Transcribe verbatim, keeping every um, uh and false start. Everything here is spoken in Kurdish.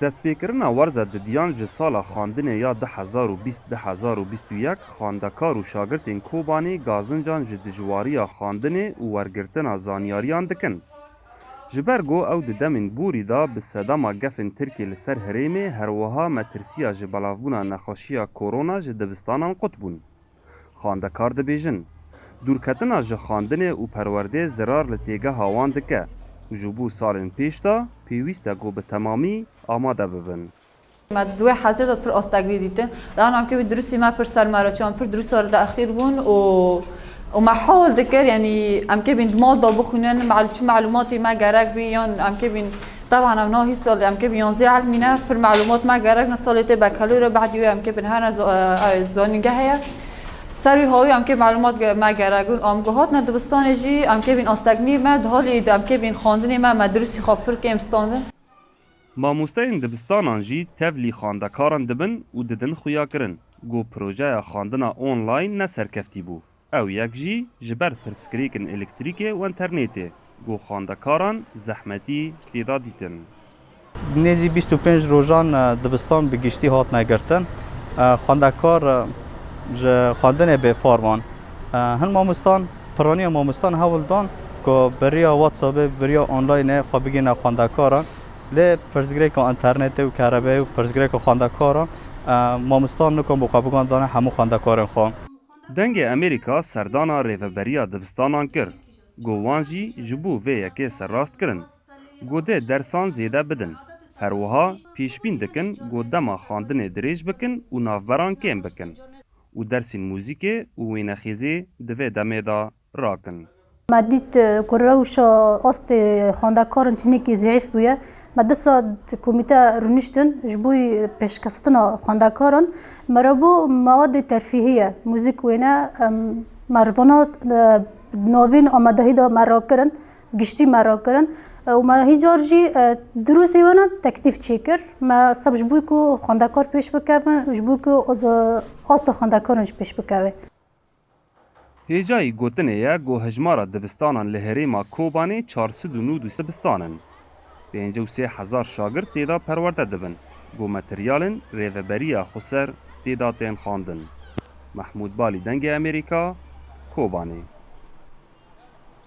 Destpêkirina werza didiyan ji sala xwendinê ya du hezar û bîst du hezar û bîst û yek, xwendekar û şagirtên Kobanê gazincan ji dijwariya xwendinê û wergirtina zanyariyan dikin. Ji ber ku ew di demên borî de bi sedema gefên Tirkiyê li ser herêmê, her wiha metirsiya ji belavbûna nexweşiya korona ji dibistanan qut bûn. Xwendekar dibêjin, dûrketina ji xwendinê û perwerdê zirar li têgeha wan dike û ji bo salên pêş de pêwîst e ku bi temamî amade bibin. Me di wê hezirê de pir asteknî dîtin. Di ana em kê bîn dirûsî me pir ser me re çûn, pir dirûsa re diexîr bûn û, û me hewl dikir, yanî em kê bîn di mal de bixwînin, mel-, çi melûmatê me gerek bî, yan em kê bîn, teban ev nahî sal em kê bîn yanzdeh elmî ne, pir melûmat me gerek ne, salê tê bekelûre, behdî wê em kê bîn hene za-, e, e, zanîngeh heye. Ser wî hawî em kê melûmat ge-, me gerek bûn. Em ku hatine dibistanê jî em kê bîn asteknî me, di halî de em kê bîn xwendinê me, me dirûsî xwe pir kêm standin. Mamosteyên dibistanan jî tevlî xwendekaran dibin û didin xuyakirin ku projeya xwendina online ne serkeftî bû. Ew yek jî ji ber pirsgirêkên elektrîkê û înternetê ku xwendekaran zehmetî tê de dîtin. Nêzî bîst û pênc rojan, e, dibistan bi giştî hatine girtin. E, xwendekar, e, ji xwendinê bêpar man. E, hin mamostan, piraniya mamostan hewl dan ku bi riya WhatsAppê, bi riya onlineê xwe bigihîne xwendekaran. Lê pirsgirêka înternetê û kerebeyê û pirsgirêka xwendekaran, e, mamostan nikan bi xwe bigandane hemû xwendekarên xwe. Dengê Amerîka serdana rêveberiya dibistanan kir, ku wan jî ji bo vê yekê serrast kirin, ku dê dersan zêde bidin. Her wiha pêşbîn dikin ku dema xwendinê dirêj bikin û navberan kêm bikin û dersên muzîkê û wênexêzê di vê demê de rakin. Me dît, e, ku rewşa astê xwendekaran hinekî zîîf bûye. Me di sed komîte rûniştin ji bo pêşkestina xwendekaran. Me re bû mewadê terfîhî ye, muzîk wêne, em, me rivana, e, navîn amadehî de me rakirin, giştî me rakirin. E, û me hîcar jî, e, dirûsê wêne teklîf çêkir. Me seb ji bo ku xwendekar pêş bikevin, ji bo ku oz-, asta xwendekaran jî pêş bikeve. Hêjayî gotinê ye ku hejmara dibistanan li herêma Kobanê çar sed û nod û sê dibistan in. Pêncî û sê hezar şagird tê de perwerde dibin, ku materyalên rêveberiya xweser tê de tên xwendin. Mehmûd Balî, Dengê Amerîka, Kobanê.